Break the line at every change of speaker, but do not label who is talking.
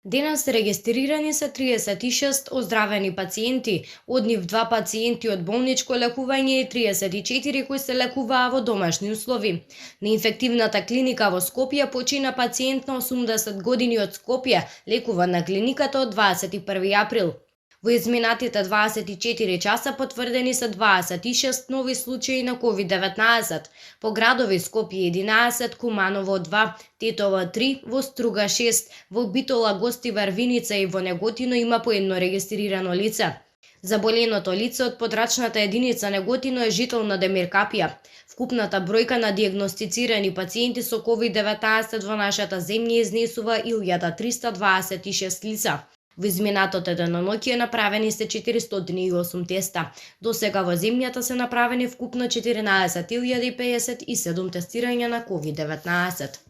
Денес регистрирани се 36 оздравени пациенти, од нив 2 пациенти од болничко лекување и 34 кои се лекуваа во домашни услови. На инфективната клиника во Скопје почина пациент на 80 години од Скопје, лекуван на клиниката од 21 април. Во изминатите 24 часа потврдени се 26 нови случаи на COVID-19. По градови Скопје 11, Куманово 2, Тетово 3, во Струга 6, во Битола, Гостивар, Виница и во Неготино има по едно регистрирано лице. Заболеното лице од подрачната единица Неготино е жител на Демиркапија. Вкупната бројка на диагностицирани пациенти со COVID-19 во нашата земја изнесува 1326 лица. Во изминатото деноноќе направени се 408 теста. До сега во земјата се направени вкупно 14.057 тестирања на COVID-19.